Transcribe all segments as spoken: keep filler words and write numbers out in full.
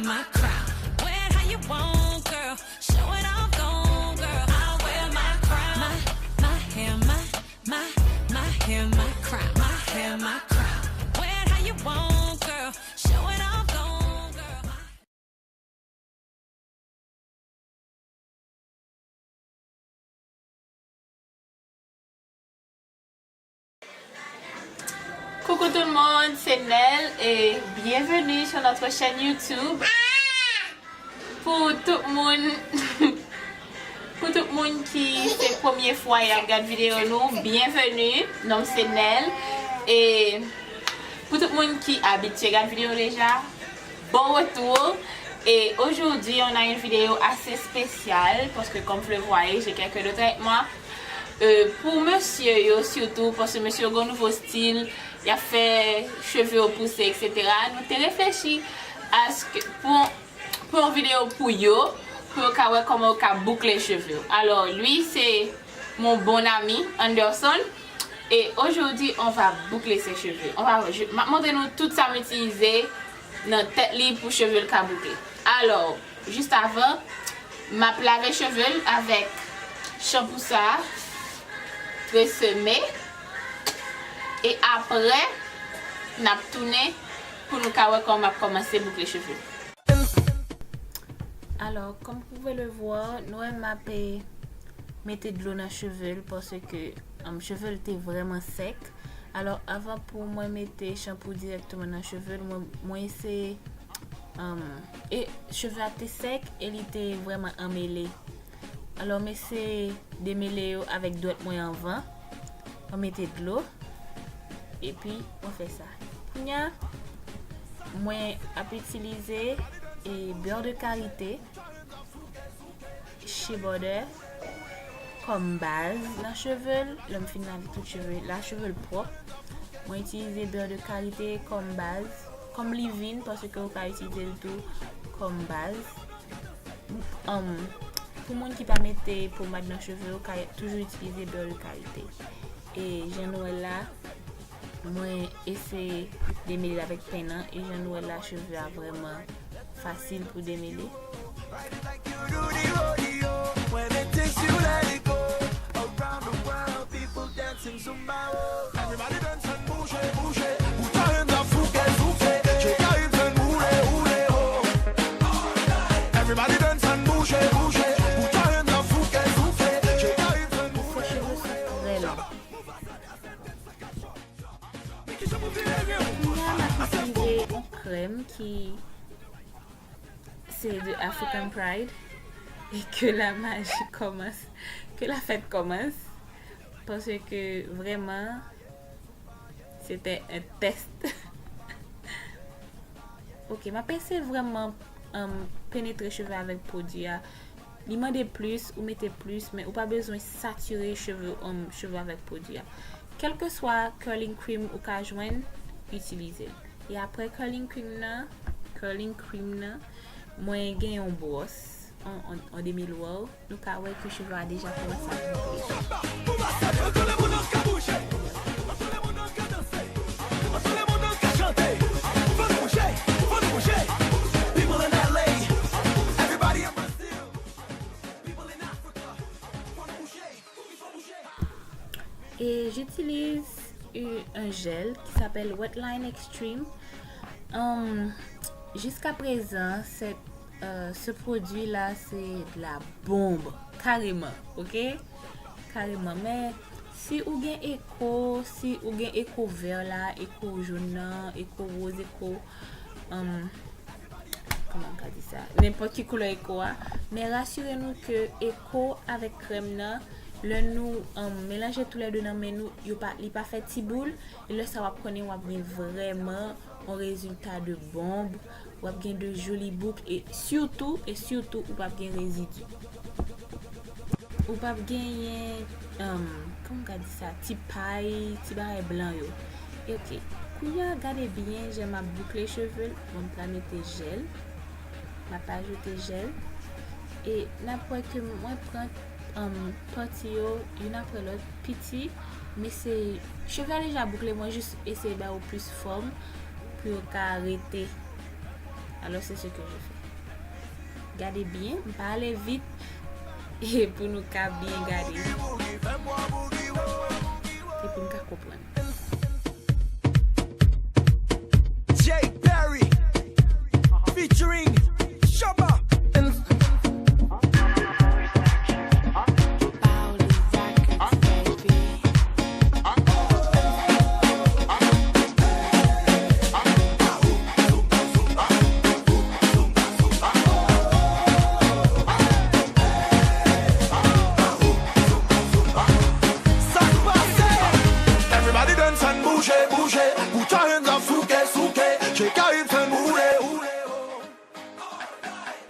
My crown. Wear it how you want, girl. Show it off, go on, girl. I wear my crown. My, my hair, my, my, my hair, my crown. My hair, my crown. Wear it how you want, girl. Show it off, go on, girl. Coucou tout le monde, c'est Nel et bienvenue sur notre chaîne YouTube. Pou tout moun, pou tout moun ki se premye fwa y ap gad videyo nou, byenveni. Non m se Nel. E pou tout moun ki abitye gad videyo deja, bon retour. Et aujourd'hui, on a une vidéo assez spéciale parce que, comme vous le voyez, j'ai quelqu'un d'autre avec moi. Euh, pou mesye yo sitou, paske mesye yo gen nouvo stil, y ap fè cheve yo pouse, et cetera. Nou te reflechi aske pou, pou yon videyo pou yo, pou yo ka wè kòman yo ka boukle cheve yo. Alors, lui, c'est mon bon ami, Anderson. Et aujourd'hui, on va boucler ses cheveux. On va, je, m ap montre nou tout sa m itilize nan tèt li pou cheve l ka boukle. Alors, juste avant, m ap lave cheve l avèk chanpou sa, Tresemme. E apre, n ap tounen pou nou ka wè kòman m ap kòmanse boukle cheve. Alors, comme vous pouvez le voir, nou wè m ap, eh, mete dlo nan cheve l paske, um, cheve l te vrèman sèk. Alors, avan pou mwen mete chanpou dirèkteman nan cheve l, mwen, mwen eseye, um, e cheve a te sèk e li te vrèman anmele. Alò, m eseye demele yo avèk dwèt mwen anvan. Mwen mete dlo. Epi, mwen fè sa. Kounye a, mwen ap itilize, e, beurre de karité, Shea Butter, kòm baz nan cheve l. Lè m fin lave tout cheve, la cheve l pwòp. Mwen itilize beurre de karité kòm baz, kòm leave-in, paske ou ka itilize l tou kòm baz. Um, pou moun ki pa mete pomad nan cheve yo, ka toujou itilize beurre de karité. E jan nou wè la, mwen eseye demele l avèk pen an, e jan nou wè la, cheve a vrèman fasil pou demele. Everybody dance and bouje, bouje, put your hands up, souke, souke, shake your hips and roule, roule, ho. Everybody dance and bouje, bouje, put your hands up, souke, souke, shake your hips and roule. Fè cheve sou krèm. Kounye a, m ap itilize yon krèm ki se de African Pride, e ke la maji kòmanse, ke la fèt kòmanse, paske vrèman, se te yon tès. Ok, m ap eseye vrèman, um, penetre cheve avèk pwodui a. Li mande plis, ou mete plis, men ou pa bezwen satire cheve, um, cheve avèk pwodui a. Kèlkeswa curling cream ou ka jwenn, itilize l. E apre curling cream nan, curling cream nan, mwen gen yon bwòs, on, on, on demi lwèl, nou ka wè ke cheve a deja kòmanse ap boukle. Et j'utilise u- un gel qui s'appelle Wetline Extreme. Um, jusqu'à présent, cette, euh, ce produit-là, c'est de la bombe, carrément, ok? Carrément. Men si ou gen Eko, si ou gen Eko vè la, Eko jòn nan, Eko woz, Eko, um, kòman m ka di sa? Nenpòt ki koulè Eko a. Men rasire nou ke Eko avèk krèm nan, lè nou, um, melanje toulède nan men nou, yo pa, li pa fè ti boul. E lè sa w ap konnen w ap gen vrèman yon rezilta de bonb. W ap gen de joli bouk e sitou, e sitou, ou p ap gen rezidi. Ou p ap genyen, um, kòman m ka di sa, ti pay, ti bagay blan yo. E ok, kounye a, gade byen jan m ap boukle cheve l. Bon, m pral mete jèl. M ap ajoute jèl. E n ap wè ke mwen pran, um, pati yo youn apre lòt, piti. M eseye, cheve a deja boukle, mwen jis eseye ba yo plis fòm pou yo ka rete. Alors, c'est ce que je fais. Gade byen, m pa ale vit, e pou nou ka byen gade. E pou nou ka konprann. Jay Perry featuring Shabba. Sa k pase? Everybody dance and bouje, bouje. Put your hands up, souke, souke. Shake your hips and roule, roule.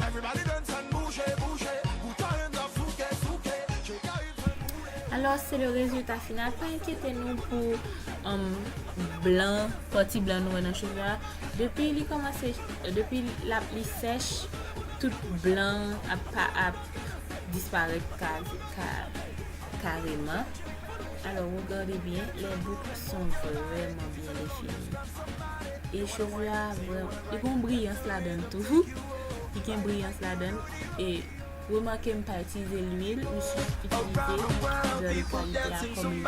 Everybody dance and bouje, bouje. Put your hands up, souke, souke. Shake your hips and roule. Alò, se le rezilta final. Pa enkyete nou pou um, blan, pati blan nou wè nan cheve a. Depi li kòmanse, depi l ap li sèch, tout blan ap, pa- ap disparèt ka, ka, kareman. Alors, regardez bien, les boucles sont vraiment bien définies. E cheve a vrèman, li gen yon briyans ladan l tou. Li gen briyans ladan l. E remake m pa itilize lwil, m jis itilize zèl kalite a kòm lwil.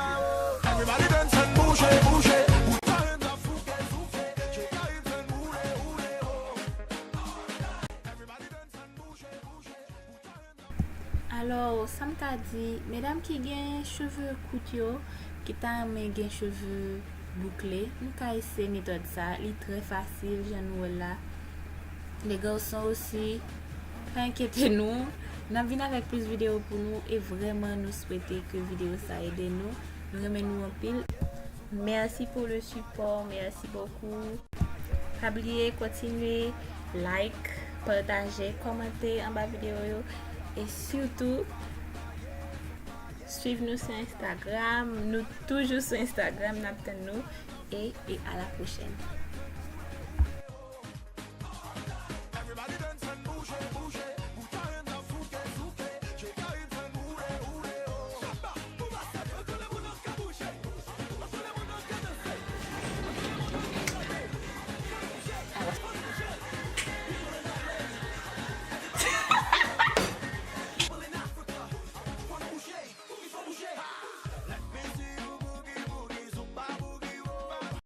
Everybody dance and bouje, bouje. Alò, sa m ka di, medam ki gen cheve kout yo, ki ta renmen gen cheve boukle, nou ka eseye metòd sa, li trè fasil, jan nou wè l la. Les garçons aussi, pa enkyete nou, n ap vin avèk plis videyo pou nou, e vrèman nou swete ke videyo sa ede nou. Nou renmen nou anpil. Merci pour le support, merci beaucoup. Pa bliye kontinye like, pataje, kòmante anba videyo yo, e sitou swiv nou sou Instagram. Nou toujou sou Instagram, n ap tann nou, e, e à la prochaine.